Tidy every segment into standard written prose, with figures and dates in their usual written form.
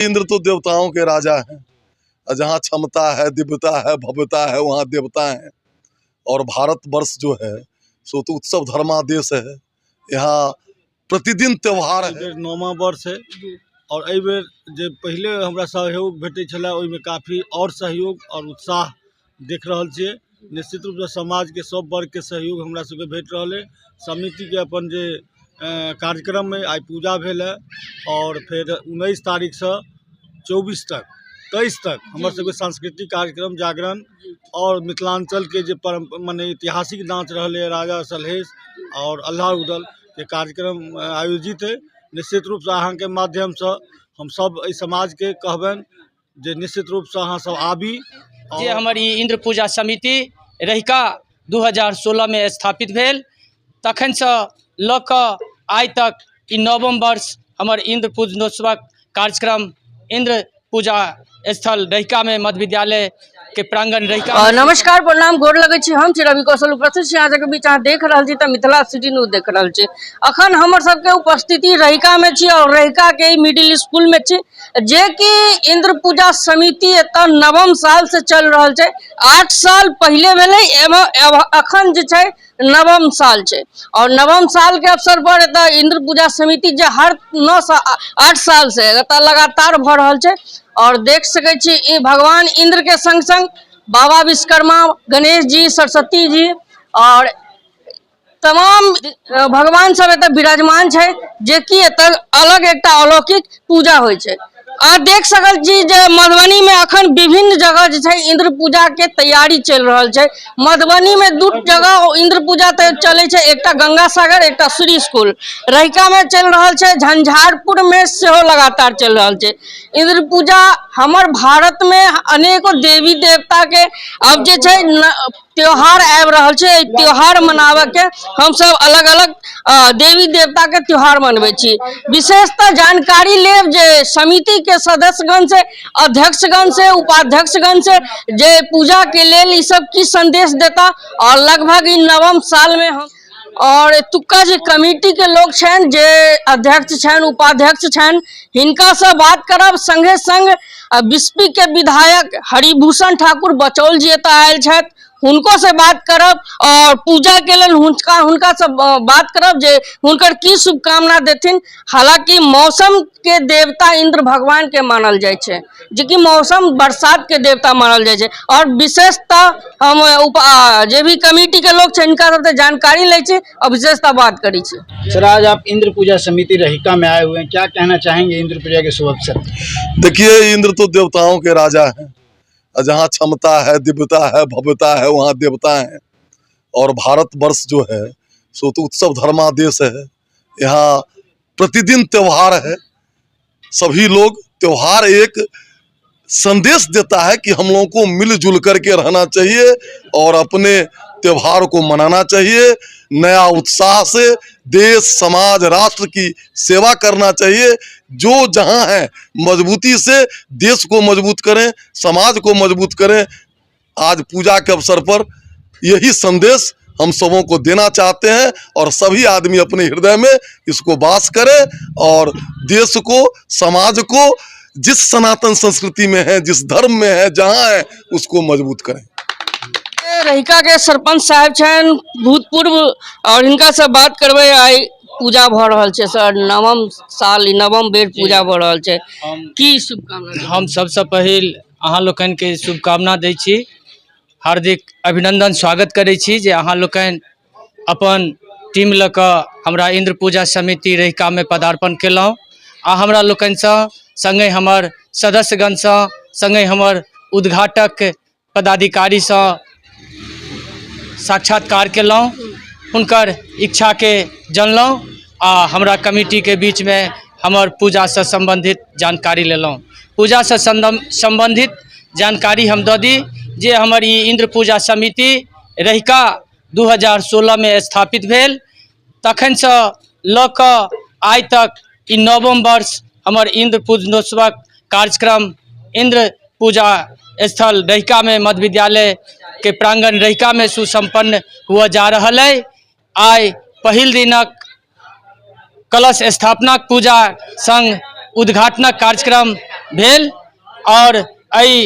इंद्र तो देवताओं के राजा हैं और जहाँ क्षमता है, दिव्यता है, भव्यता है, वहाँ देवता हैं। और भारतवर्ष जो है सो तो उत्सव धर्मा देश है, यहाँ प्रतिदिन त्योहार है। एहिबेर नौमा वर्ष है और एहिबेर जे पहिले हमरा सहयोग भेटै छलै ओहिमे काफी आओर सहयोग आओर उत्साह देख रहल छियै। निश्चित रूपसँ समाजके सब वर्गके सहयोग हमरा सबके भेट रहल अइ। समितिके अपन जे कार्यक्रम अइ, आइ पूजा भेल हँ और फेर 19 तारीखसँ 24 तक 23 तक हमर सबके सांस्कृतिक कार्यक्रम जागरण और मिथिलांचलके जे परम मने ऐतिहासिक नाच रहलै राजा सलहेश और अल्लाह उदल के कार्यक्रम आयोजित अइ। निश्चित रूपसँ अहाँके माध्यमसँ हमसब एहि समाजके कहबनि जे निश्चित रूपसँ अहाँ सब आबी। जे हमर ई इंद्र पूजा समिति रहिका 2016 में स्थापित भेल, तखनसँ लऽ कऽ आइ तक ई नवम वर्ष हमर इंद्र पूजनोत्सवक कार्यक्रम इंद्र पूजा स्थल रहिका में मध्य विद्यालय के प्रांगण रहिका। नमस्कार, प्रणाम, गोर लगै छी। हम छी रवि कौशल, उपस्थित छी अहाँ सबके बीच। अहाँ देख रहल छी तऽ मिथिला सिटी न्यूज देख रहल छी। अखन हमर सबके उपस्थिति रहिका में छी और रहिका के मिडिल स्कूल में छी, जे कि इंद्र पूजा समिति एतऽ नवम साल से चल रहल छै। 8 साल पहिले भेलै, एवं अखन जे छै नवम साल छै। और नवम साल के अवसर पर एतऽ इंद्र पूजा समिति जे हर 8 साल से एतऽ लगातार भऽ रहल छै। और देख सकै छी ई भगवान इंद्र के संग संग बाबा विश्वकर्मा, गणेश जी, सरस्वती जी और तमाम भगवान सब एतऽ विराजमान छै, जे कि एतऽ अलग एकटा अलौकिक पूजा होइ छै। अहाँ देख सकल छी जे मधुबनी में अखन विभिन्न जगह जे छै इंद्र पूजा के तैयारी चलि रहल छै। मधुबनी में 2 जगह इंद्र पूजा तऽ चलै छै, एकटा गंगा सागर, एकटा श्री स्कूल रहिका में चलि रहल छै, झंझारपुर में सेहो लगातार चलि रहल छै इंद्र पूजा। हमर भारत में अनेको देवी देवता के अब जे छै त्योहार आबि रहल छै। एहि त्योहार मनाबऽ के हमसब अलग अलग देवी देवता के त्योहार मनबै छी। विशेषतः जानकारी लेब जे समिति के सदस्यगण से, अध्यक्षगण से, उपाध्यक्षगण से जे पूजा के लेल ई सब की संदेश देता। और लगभग ई नवम साल में हम और एतुका जे कमिटी के लोग छनि, जे अध्यक्ष छनि, उपाध्यक्ष छनि, हिनका से बात करब। संगे संग बिस्फी के विधायक हरिभूषण ठाकुर बचौल जी एतऽ आयल छथि, हुनको से बात करब और पूजा के लेल हुनका से बात करब जे हुनकर की शुभकामना देथिन। हालांकि मौसम के देवता इंद्र भगवान के मानल जाइ छै, जे कि मौसम बरसात के देवता मानल जाइ छै। और विशेषतः हम जे भी कमिटी के लोग छै हिनका सबसे जानकारी लै छी और विशेषतः बात करै छी। सर, आज आप इंद्र पूजा समिति रहिका में आए हुए हैं, क्या कहना चाहेंगे इंद्र पूजा के शुभ अवसर पर? देखिए, इंद्र तो देवताओं के राजा हैं और जहाँ क्षमता है, दिव्यता है, भव्यता है, वहाँ देवता हैं। और भारतवर्ष जो है सो तो उत्सव धर्मा देश है, यहाँ प्रतिदिन त्योहार है। सभी लोग त्योहार एक संदेश देता है कि हम लोगों को मिलजुल करके रहना चाहिए और अपने त्योहार को मनाना चाहिए, नया उत्साह से देश, समाज, राष्ट्र की सेवा करना चाहिए। जो जहां है मजबूती से देश को मजबूत करें, समाज को मजबूत करें। आज पूजा के अवसर पर यही संदेश हम सबों को देना चाहते हैं और सभी आदमी अपने हृदय में इसको वास करें और देश को, समाज को, जिस सनातन संस्कृति में है, जिस धर्म में है, जहां है, उसको मजबूत करें। रहिका के सरपंच साहब छनि भूतपूर्व, और हिनका से बात करबै। आइ पूजा भऽ रहल छै सर, नवम साल, नवम बेर पूजा भऽ रहल छै, की शुभकामना? हम सबसँ पहिल अहाँ लोकनि के शुभकामना दै छी, हार्दिक अभिनंदन स्वागत करै छी जे अहाँ लोकनि अपन टीम लऽ कऽ हमरा इंद्र पूजा समिति रहिका में पदार्पण केलहुँ आ हमरा लोकनिसँ संगे हमर सदस्यगणसँ संगे हमर उद्घाटक पदाधिकारीसँ साक्षात्कार केलहुँ, हुनकर इच्छाके जानलहुँ आ हमरा कमिटीके बीचमे हमर पूजासँ संबंधित जानकारी लेलहुँ। पूजासँ संबंधित जानकारी हम दऽ दी जे हमर ई इंद्र पूजा समिति रहिका 2016 में स्थापित भेल, तखनसँ लऽ कऽ आइ तक ई नवम वर्ष हमर इंद्र पूजनोत्सवक कार्यक्रम इंद्र पूजा स्थल रहिका में मध्य विद्यालय के प्रांगण रहिका में सुसंपन्न हुआ जा रहल अइ। आइ पहिल दिनक कलश स्थापनाक पूजा संग उद्घाटनक कार्यक्रम भेल आओर एहि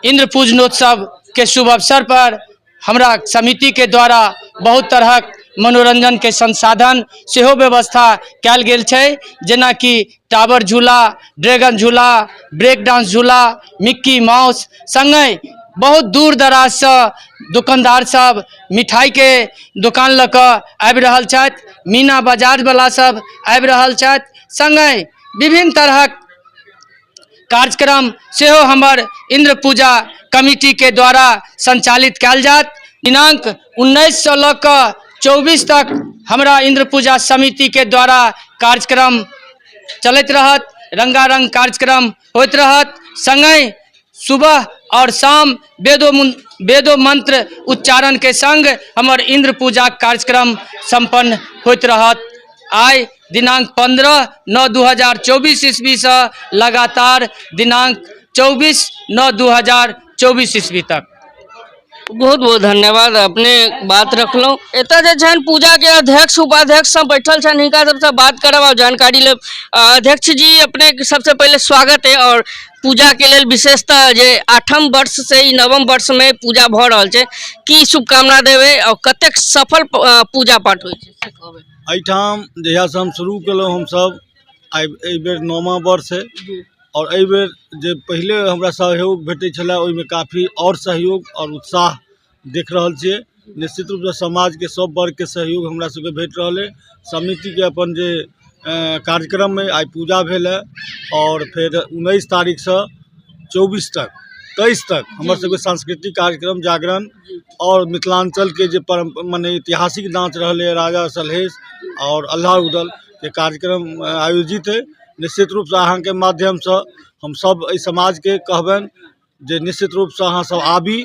इन्द्र पूजनोत्सव के शुभ अवसर पर हमरा समिति के द्वारा बहुत तरहक मनोरंजन के संसाधन सेहो व्यवस्था कयल गेल छै, जेनाकि टावर झूला, ड्रैगन झूला, ब्रेक डांस झूला, मिक्की माउस, संगहि बहुत दूर दराजसँ दोकानदार सब मिठाइके दोकान लऽ कऽ आबि रहल छथि, मीना बाजारवला सब आबि रहल छथि, संगहि विभिन्न तरहक कार्यक्रम सेहो हमर इन्द्र पूजा कमिटीके द्वारा संचालित कयल जायत। दिनांक 19 सँ लऽ कऽ 24 तक हमरा इन्द्र पूजा समितिके द्वारा कार्यक्रम चलैत रहत, रंगारंग कार्यक्रम होइत रहत। संगहि सुबह और शाम वेदो मंत्र उच्चारण के संग हमर इंद्र पूजा कार्यक्रम संपन्न होइत रहत। आइ दिनांक 15/9/2024 ईस्वीसँ लगातार दिनांक 24/9/2024 ईस्वी तक। बहुत बहुत धन्यवाद, अपने बात रखलहुँ। एतऽ जे छनि पूजा के अध्यक्ष उपाध्यक्ष सब बैठल छनि, हिनका सबसँ बात करब और जानकारी लेब। अध्यक्ष जी, अपने सबसे पहिले स्वागत है और पूजा के लेल विशेषतः जे 8म वर्ष से ई 9म वर्ष में पूजा भऽ रहल छै, की शुभकामना देबै और कतेक सफल पूजा पाठ होइ छै से कहबै। एहिठाम जहियासँ हम शुरू केलहुँ हमसब आइ एहिबेर 9मा वर्ष अइ और एहिबेर जे पहिले हमरा सहयोग भेटै छलै ओहिमे काफी आओर सहयोग आओर उत्साह देख रहल छियै। निश्चित रूपसँ समाजके सब वर्गके सहयोग हमरा सबके भेट रहल अइ। समितिके अपन जे कार्यक्रम अइ, आइ पूजा भेल हँ और फेर 19 तारीखसँ 24 तक 23 तक हमर सबके सांस्कृतिक कार्यक्रम जागरण और मिथिलाञ्चलके जे मने ऐतिहासिक नाच रहलै राजा सलहेश और अल्लाह उदल के कार्यक्रम आयोजित अइ। निश्चित रूपसँ अहाँके माध्यमसँ हमसब एहि समाजके कहबनि जे निश्चित रूपसँ अहाँ सब आबी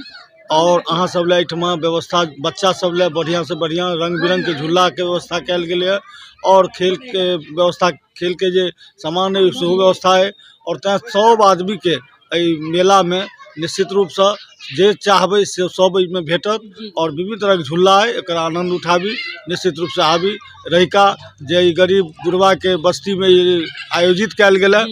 और अहाँ सब लए एहिठमा व्यवस्था बच्चा सब लए बढ़िआँसँ बढ़िआँ रङ्ग बिरङ्गके झूलाके व्यवस्था कयल गेलैए और खेलके व्यवस्था, खेलके जे सामान अइ सेहो व्यवस्था अइ और तैँ सब आदमीके एहि मेलामे निश्चित रूपसँ जे चाहबै से सब एहिमे भेटत और विभिन्न तरहक झूला अइ, एकर आनन्द उठाबी, निश्चित रूपसँ आबी। रहिका जे ई गरीब गुरबाके बस्तीमे ई आयोजित कयल गेल हँ,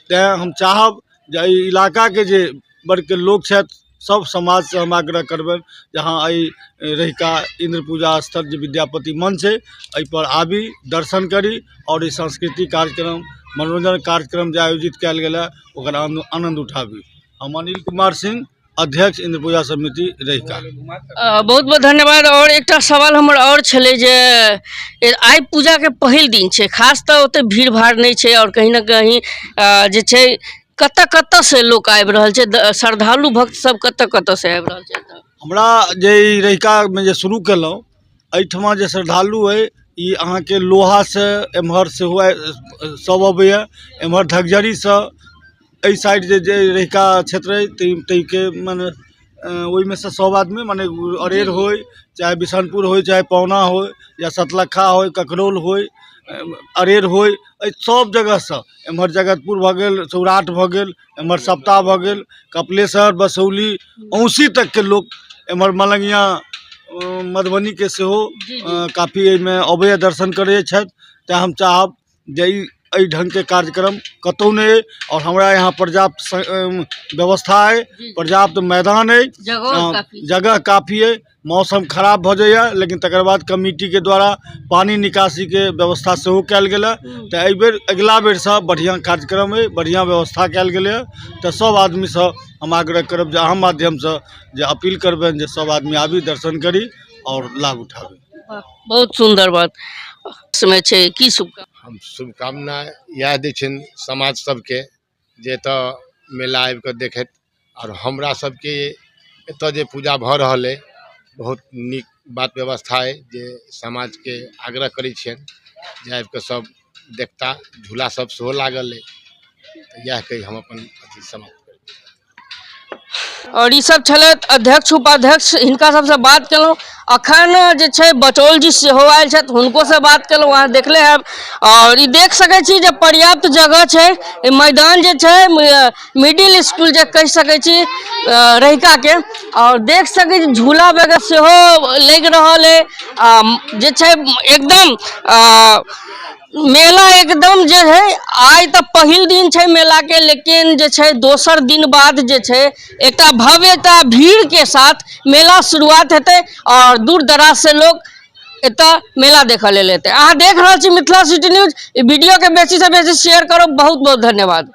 तैँ हम चाहब जे एहि इलाकाके जे वर्गके लोक छथि सब समाजसँ हम आग्रह करबनि जे अहाँ एहि रहिका इन्द्र पूजा स्थल जे विद्यापति मंच छै एहिपर आबी, दर्शन करी और ई सांस्कृतिक कार्यक्रम मनोरंजन कार्यक्रम जे आयोजित कयल गेल हँ ओकर आनन्द उठाबी। हम अनिल कुमार सिंह, अध्यक्ष इन्द्र पूजा समिति रहिका। बहुत बहुत धन्यवाद। और एकटा सवाल हमर और छलै जे आइ पूजा के पहिल दिन छै, खास तऽ ओते भीड़ भाड़ नहि छै और कहीं ना कहीं जे छै कतऽ कतऽ से लोक आबि रहल छै, श्रद्धालु भक्त सब कतऽ कतऽ से आबि रहल छै? हमरा जे ई रहिकामे जे शुरू केलहुँ एहिठमा जे श्रद्धालु अइ ई अहाँके लोहासँ एम्हर सेहो सब अबैए, एम्हर धगजरीसँ एहि साइड जे जे रहिका क्षेत्र अइ ताहिके मने ओहिमे सँ सब आदमी मने अरेर होइ चाहे बिशनपुर होइ चाहे पौना होइ या सतलखा होइ ककरौल होइ अरेर होइ, एहि सब जगहसँ एम्हर जगतपुर भऽ गेल, सौराठ भऽ गेल, एम्हर सप्ता भऽ गेल, कपिलेश्वर, बसौली, औंसी तकके लोक, एम्हर मलंगिया मधुबनीके सेहो काफी एहिमे अबैए दर्शन करै छथि। तैँ हम चाहब जे ई एहि ढङ्गके कार्यक्रम कतहु नहि अइ आओर हमरा यहाँ पर्याप्त व्यवस्था अइ, पर्याप्त मैदान अइ, जगह काफी अइ। मौसम खराब भऽ जाइए लेकिन तकर बाद कमिटीके द्वारा पानि निकासीके व्यवस्था सेहो कयल गेल हँ। तऽ एहिबेर अगिला बेरसँ बढ़िआँ कार्यक्रम अइ, बढ़िआँ व्यवस्था कयल गेलैए। तऽ सब आदमीसँ हम आग्रह करब जे अहाँ माध्यमसँ जे अपील करबनि जे सब आदमी आबी, दर्शन करी आओर लाभ उठाबी। बहुत सुन्दर बात समय छै। की शुभकामना? हम शुभकामना इएह दै छियनि समाज सबके जे एतऽ मेला आबिकऽ देखैत आओर हमरा सबके एतऽ जे पूजा भऽ रहल अइ बहुत नीक बात व्यवस्था अइ जे समाजके आग्रह करै छियनि जे आबिकऽ सब देखता। झूला सब सेहो लागल अइ। तऽ इएह कहि हम अपन अथी समाप्त करै छी। और ई सब छलथि अध्यक्ष उपाध्यक्ष, हिनका सबसँ बात केलहुँ। अखन जे छै बचौल जी सेहो आयल छथि, हुनको से बात केलहुँ, अहाँ देखले हैब। और ई देख सकै छी जे पर्याप्त जगह छै, ई मैदान जे छै मिडिल स्कूल जे कहि सकै छी रहिका के। और देख सकै छी झूला वगैरह सेहो लागि रहल अइ। जे छै एकदम मेला एकदम जे है, आइ तऽ पहिल दिन छै मेला के, लेकिन जे छै दोसर दिन बाद जे छै एकटा भव्यता भीड़ के साथ मेला शुरुआत हेतै और दूर दराज से लोग एतऽ मेला देखऽ लेल एतै। अहाँ देख रहल छी मिथिला सिटी न्यूज। ई वीडियो के बेसी से बेसी शेयर करो। बहुत बहुत धन्यवाद।